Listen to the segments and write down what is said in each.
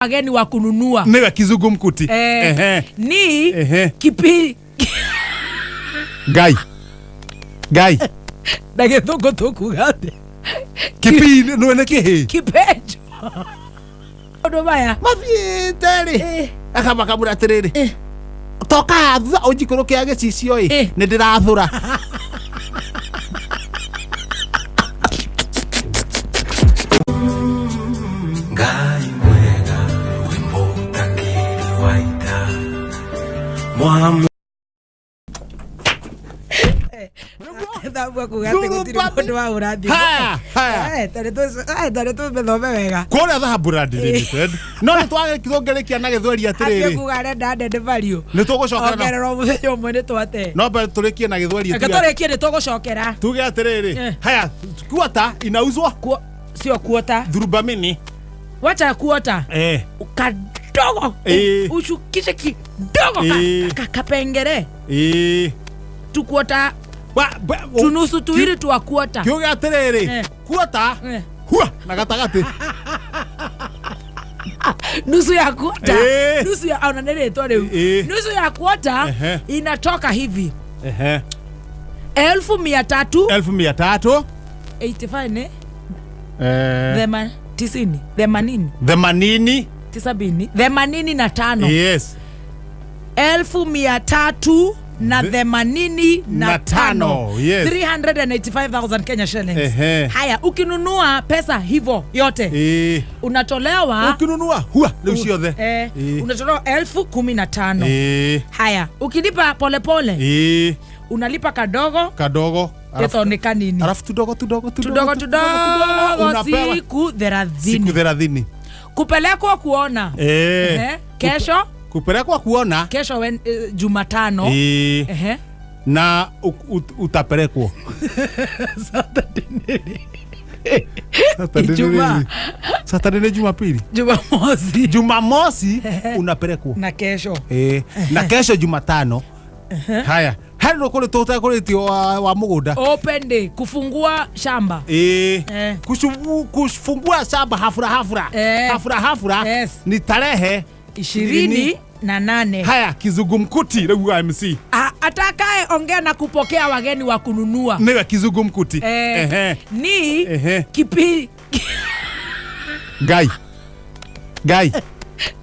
Wageni wa kununua. Nĩwe kizungumkuti. Eh, Ehe. ni Ehe. kipi Ngai ngai. Na gĩthũngũ tũkuga atĩa? Kipi nĩwe nĩ kĩhĩ. Kipenjo maũndũ maya. Mathiĩte rĩ, akamakamũra atĩrĩrĩ, toka haha thutha ũnjikũrũkĩra gĩcicio ĩ. Nĩ ndĩrathũra. Ngai mwega wĩ mũtangĩri wa ita Mwamu. Thambua kuga atĩ gũtirĩ mũndũ wa ũrathi. Haya, haya. Tarĩ tũmĩthome wega. Kũrĩa Dhahabu Land Limited no nĩ twagĩkithũngĩrĩkia na gĩthweri Atĩ atĩrĩrĩ kuga arenda ndende value. Nĩ tũgũcokera Ongerera mũthenya ũmwe nĩ twate. No mbere tũrĩkie na gĩthweri. Reke tũrĩkie, nĩ tũgũcokera. Tuge atĩrĩrĩ, haya, kuota inauzwa. Sio kuota. Dhurubamini. Wacha kuota. Kadogo. Ushukishe kidogo kapengere. Tukuota. Tunusu tuwili twa kuota. Kiuge atĩrĩrĩ, kuota hua na gatagatĩ. Nusu ya kuota. Nusu ya ona nĩ rĩtwa rĩu. Nusu ya kuota inatoka hivi. 300,000. 300,000. 85 ne? 90, 80. 80. 90, 85. Yes. 385,000. Na tano, yes. 385,000 Kenya shillings. Haya, ukinunua pesa hivo yote unatolewa Ukinunua hua rĩu ciothe. Unatolewa 15,000. Haya, ukilipa polepole unalipa kadogo. Kadogo. Gĩtho nĩ kanini. Arafu tudogo tudogo. Tudogo tudogo. Unapewa siku siku 30. 30. Kupelekwa kuona. Kesho. Kupelekwa kuona. Kesho Jumatano. Na utapelekwo Saturday nĩ Ijumaa. rĩ? Saturday nĩ Jumapili. Jumamosi. Jumamosi unapelekwo. Na kesho. Na kesho Jumatano. Haya, harĩ rũkũrĩ tũtekũrĩtio wa mũgũnda. Open day, kufungua shamba. Kufungua shamba hafura hafura. Hafura hafura. Ni tarehe 28. Haya, kizungumkuti rĩu wa MC. Atakaye ongea na kupokea wageni wa kununua. Nĩwe kizungumkuti. Ni kipi Ngai ngai.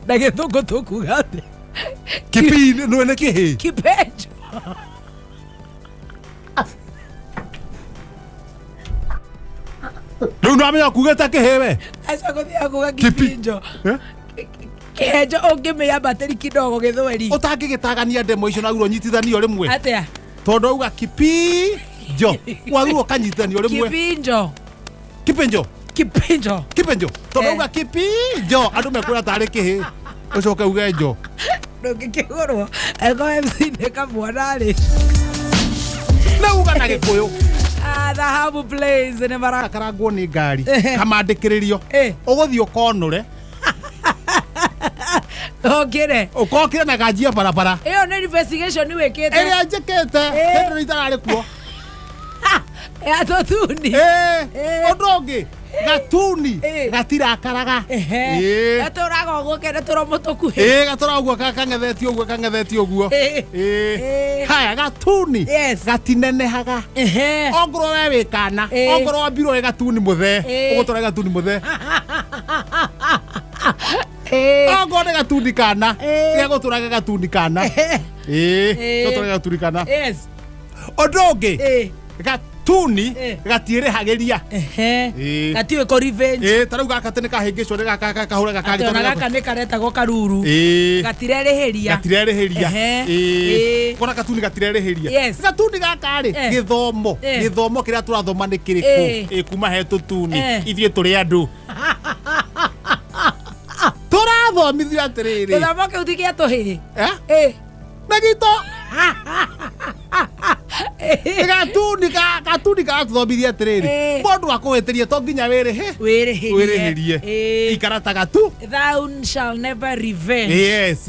Na gĩthũngũ tũkuga atĩa? Kipi nĩwe nĩ kĩhĩ. Kipenjo. Rĩu nĩwamenya kugĩte kĩhĩ we. Aca gũthiaga kuga Kipi. kipinjo. Kĩhenjo ũngĩmĩambatĩri kidogo gĩthweri. Ũtangĩgĩtagania ndemo icio nagurwo nyitithanio rĩmwe. Atĩa? Tondũ auga kipinjo wagirwo ũkanyitithanio rĩmwe. Kipinjo. Kipinjo. Kipinjo. Kipinjo tondũ auga kipinjo andũ mekwĩra tarĩ kĩhĩ ũcoke uge njo. Ndũngĩkĩgũrwo eko MC nĩ kamwana rĩ. Rĩu uga na gĩkũyũ. Ah, Dhahabu Place nĩ mara Karangwo nĩ ngari kamandĩkĩrĩrio. Ũgũthiĩ ũkonũre. Okire. Ũkokire na ganjia barabara. Ĩyo nĩ investigation wĩkĩte. Ĩrĩa njĩkĩte hĩndĩ ĩrĩa itararĩ kuo. Ya tũtuni. Ũndũ ũngĩ gatuni gatirakaraga. Gatũraga ũguo kene tũromo tũkuhĩ. Gatũraga ũguo kang'ethetio ũguo kang'ethetio ũguo. Haya, gatuni gatinenehaga. Ongorwo we wĩ kana, ongorwo wambirwo wĩ gatuni mũthee, ũgũtũra wĩ gatuni mũthee. Ongorwo nĩ gatuni kana, gegũtũra ge gatuni kana. Gegũtũra ge gatuni kana. Ũndũ ũngĩ, gatuni gatiĩrĩhagĩria. Gatiũĩ kũ revenge. Ta rĩu gaka atĩ nĩ kahĩngĩcwo nĩ gaka kahũra gaka. Atĩ ona gaka nĩ karetagwo karuru. Gatirerĩhĩria. Gatirerĩhĩria. Kona gatuni gatirerĩhĩria. Gatuni gaka rĩ, gĩthomo gĩthomo kĩrĩa tũrathoma nĩ kĩrĩkũ? Kuma he tũtuni. Ithuĩ tũrĩ andũ tũrathomithio atĩrĩrĩ. Gĩthomo kĩu ti gĩa tũhĩĩ. Na gitũ. Gatuni gatuni karatũthomithia atĩrĩrĩ, mũndũ akũhĩtĩria to nginya wĩrĩhĩ wĩrĩhĩrie. Wĩrĩhĩrie. Ikara ta gatu. Thou shall never revenge. Yes.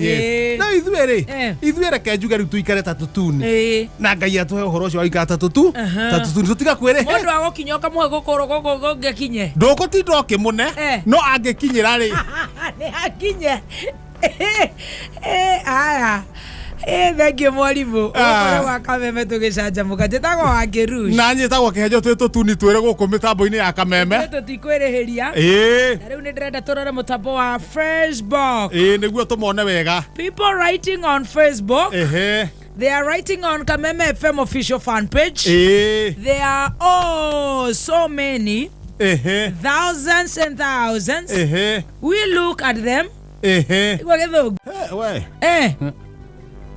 No ithuĩ rĩ, ithuĩ reke njuge rĩu tũikare ta tũtuni, na Ngai atũhe ũhoro ũcio wa ikara ta tũtu, ta tũtuni, tũtiga kwĩrĩhe. Mũndũ agũkinya ũkamũhe gũkũrũ gũkũ gũngĩkinye. Ndũgũtinda ũkĩmũne, no angĩkinyĩra rĩ, nĩ akinye. Aya. Thank you mwarimũ. Ah. Gũkũ gwa Kameme tũgĩcanjamũka. Njĩtagwo Wangĩrush. Na nyĩtagwo Kĩhenjo. Twĩ tũtuni twĩrĩ gũkũ mĩtambo-inĩ ya Kameme. Tũtikwĩrĩhĩria. Na rĩu nĩ ndĩrenda tũrore mũtambo wa Facebook. Ĩĩ, nĩguo tũmone wega. People writing on Facebook. They are writing on Kameme FM official fan page. There are, oh, so many, thousands and thousands. We look at them. Igua gĩthũngũ. We.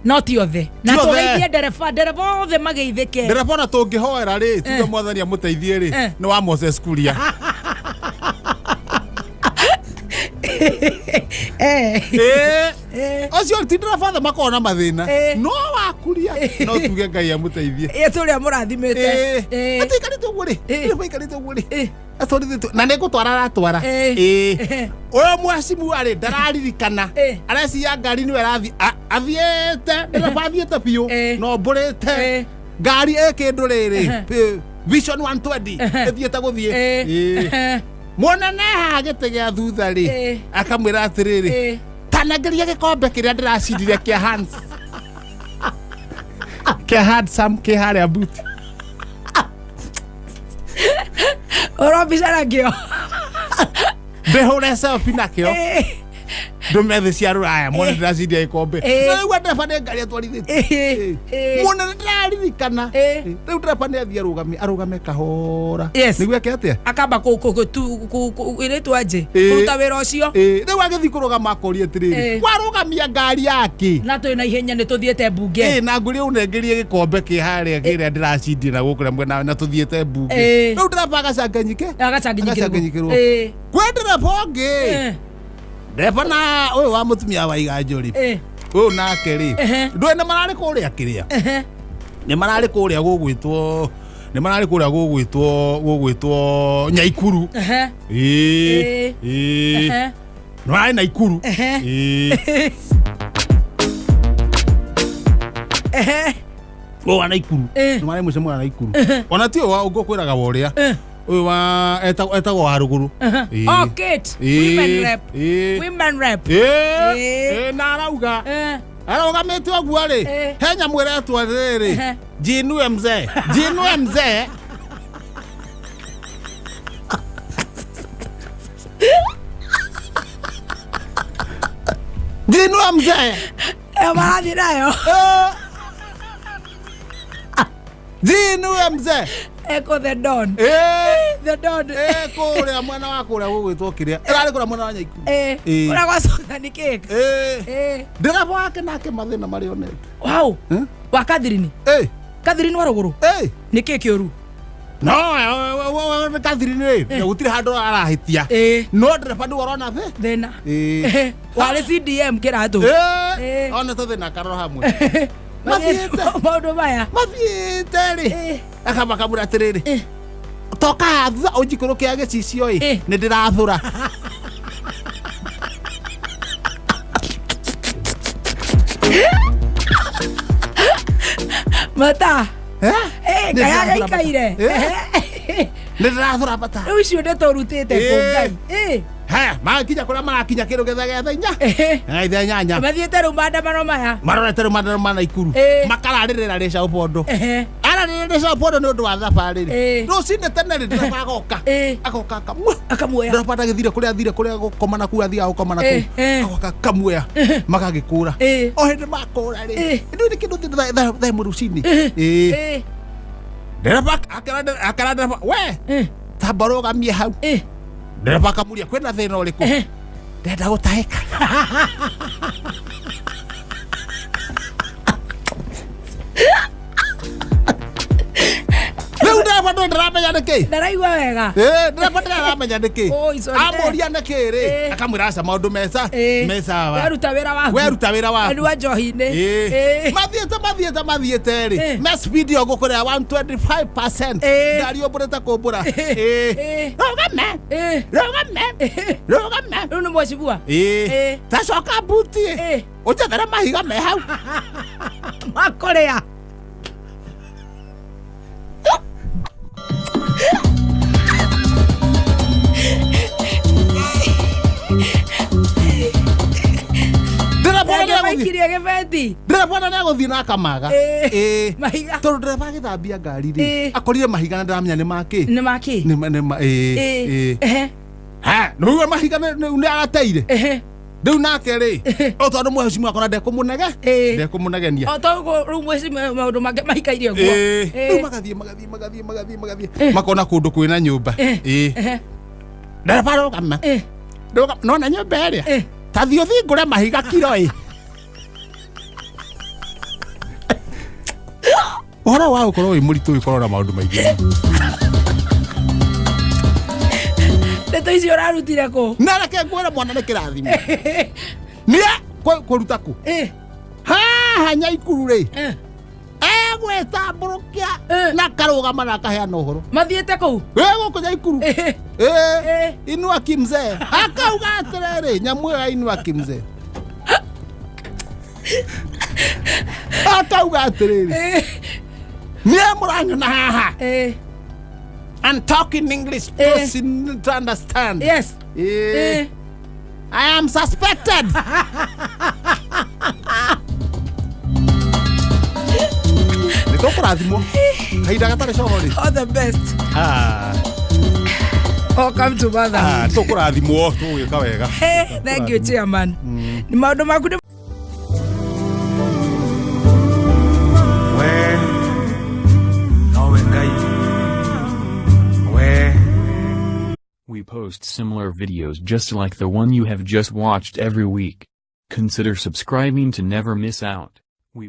No ti othe. Na Ti othe. tũgeithie ndereba, ndereba othe mageithĩke. Ndereba ona tũngĩhoera rĩ, tuge Mwathani amũteithie rĩ, nĩ wa Moses Kuria. Ũcio ti ndereba othe makoragwo na mathĩna, no wakuria no tuge Ngai amũteithie. Yesu ũrĩa mũrathimĩte. Atĩikarĩte ũguo rĩ, ndereba aikarĩte ũguo rĩ, atwarithĩtio na nĩ gũtwara aratwara. Ũyũ mwacimu arĩ ndararirikana, areciria ngari nĩwe arathiĩ. Athiĩte ndereba athiĩte biũ, no mbũrĩte ngari ĩ kĩndũ rĩrĩ, Vision 120 ĩthiĩte gũthiĩ. Mũnene haha gĩtĩ gĩa thutha rĩ, akamwĩra atĩrĩrĩ, tanengeria gĩkombe kĩrĩa ndĩracindire kĩa Hans, kĩa handsome kĩ harĩa boot. Ũrombica nakĩo. Ndĩhũre selfie nakĩo, ndũme thĩ cia rũraya mone ndĩracindia gĩkombe. No rĩu ndereba nĩ ngari atwarithĩtie. Mũnene ndĩraririkana. Rĩu ndereba nĩ athiĩ arũgame, arũgame kahora, nĩguo eke atĩa? Akamba ĩrĩtwo nje kũruta wĩra ũcio. Rĩu agĩthiĩ kũrũgama akoria atĩrĩrĩ, warũgamia ngari yake Na twĩ na ihenya nĩ tũthiĩte mbunge. Na ngũria ũnengerie gĩkombe kĩ harĩa kĩrĩa ndĩracindire na gũkũrĩa mwena na tũthiĩte mbunge. Rĩu ndereba agacanganyike. Agacanganyikĩrwo. Agacanganyikĩrwo. Kwĩ ndereba ũngĩ, ndereba na ũyũ wa mũtumia wa Iganjo rĩ, ũyũ nake rĩ, ndũĩ nĩ mararĩ kũrĩa kĩrĩa, nĩ mararĩ kũrĩa gũgwĩtwo, nĩ mararĩ kũrĩa gũgwĩtwo Nyaikuru. Ĩĩ. Ĩĩ. Nĩ mararĩ Naikuru. Ĩĩ. Ũyũ wa Naikuru, nĩ mararĩ mũcemanio wa Naikuru, ona ti ũyũ wa ngũkwĩraga wa ũrĩa, ũyũ wa etagwo wa rũgũrũ. Oh, Kate, women rep. Women rep. Ĩĩ, na arauga, arũgamĩte ũguo rĩ, he nyamũ ĩretwo rĩrĩ, jinue mzee, jinue mzee. Jinue mzee. Ĩyo marathiĩ nayo. Jinue mzee. Eko the Don. The Don. Kũrĩa mwena wa kũrĩa gũgwĩtwo kĩrĩa ĩrarĩ kũrĩa mwena wa Nyaikuru. Ũrĩa gwa Sultan Cake. Ndereba wake nake mathĩna marĩa onete. Wow. Wa Catherine. Catherine wa rũgũrũ. Nĩ kĩ kĩũru? No Catherine rĩ, gũtirĩ handũ arahĩtia, no ndereba nĩwe ũrona thĩ Thĩna. Warĩ CDM kĩratũ. Onete thĩna karora hamwe mathiĩte. Maũndũ maya. Mathiĩte rĩ, akamba kamwĩra atĩrĩrĩ, toka haha thutha ũnjikũrũkĩra gĩcicio ĩ, nĩ ndĩrathũra. Mata. Eh? Eh, Nĩ kaya ndĩrathũra mata. gaikaire. Nĩ ndĩrathũra mata. Rĩu icio nĩ tũrutĩte kũ Ngai. Haya makinya kũrĩa marakinya kĩndũ gĩthaa gĩa thaa inya, thaa inyanya. Mathiĩte rĩu maandamano maya. Marorete rĩu maandamano ma Naikuru. Makararĩrĩra Rĩca Ũbondo, ararĩrĩra Rĩca Ũbondo nĩ ũndũ wa thabarĩ rĩ, rũcinĩ tene rĩ, ndereba agoka, agoka akamua. Akamuoya. Ndereba ndagĩthire kũrĩa athire, kũrĩa gũkoma na kũu athiaga gũkoma na kũu, agoka akamuoya, magagĩkũra. O hĩndĩ makũra rĩ, ndũĩ nĩ kĩndũ thaa ĩmwe rũcinĩ. Ndereba akera ndereba, we, tamba rũgamie hau. Ndereba akamuria, kwĩna thĩna ũrĩkũ? Ndenda gũtahĩka. Rĩu ndereba. Ndũĩ ndaramenya nĩkĩ. Ndaraigua wega. Ndereba ndaramenya nĩkĩ. Oi, sorry. Amũria nĩkĩ rĩ, akamwĩra aca maũndũ mesa mesawa. Weruta wĩra waku. Weruta wĩra waku. Anyua njohi-inĩ. Mathiĩte rĩ, me speed yo gũkũrĩa 125%. Ngari ũmbũrĩte kũmbũra. Rũgame. Rũgame. Rũgame. Rĩu nĩ mwecibua. Tacoka mbuti. Ũnjethere mahiga me hau. Makũrĩa. Maikirie gĩbeti. Ndereba nĩ agũthiĩ na akamaga. Mahiga. Tondũ ndereba agĩthambia ngari rĩ, akorire mahiga na ndaramenya nĩ makĩ. Nĩ makĩ. Nĩ ma Ha, nĩ mahiga nĩ arateire. Rĩu nake rĩ, o tondũ mũhecimu akona ndekũmũnege, ndekũmũnegenia. O tondũ rĩu mũhecimu maũndũ make maikaire ũguo. Rĩu magathiĩ makona kũndũ kwĩna nyũmba. Ndereba rũgama. Rũgama, nona nyũmba ĩrĩa. Ta thiĩ ũthingũre mahiga kiro ĩ. Ũhoro wa gũkorwo wĩ mũritũ ũgĩkorwo na maũndũ maingĩ. Ndeto icio ũrarutire kũ? Na reke ngwĩre mwana nĩ kĩrathimo. Nĩ kũruta kũ? Haha Nyaikuru rĩ, egwĩtambũrũkia na karũgama na akaheana ũhoro. Mathiĩte kũu? Gũkũ Nyaikuru. Inua kimzee. Akauga atĩrĩrĩ, nyamũ ĩyo ya inua kimzee. Akauga atĩrĩrĩ, niĩ mũranyona haha. I'm talking English person to understand. Yes. I am suspected. Nĩtũkũrathimwo. Kahinda gatarĩ coho rĩ. All the best. Welcome to mother. Tũkũrathimwo, tũgwĩka wega. Thank you, chairman. Nĩ maũndũ maku nĩ We post similar videos just like the one you have just watched every week. Consider subscribing to never miss out. We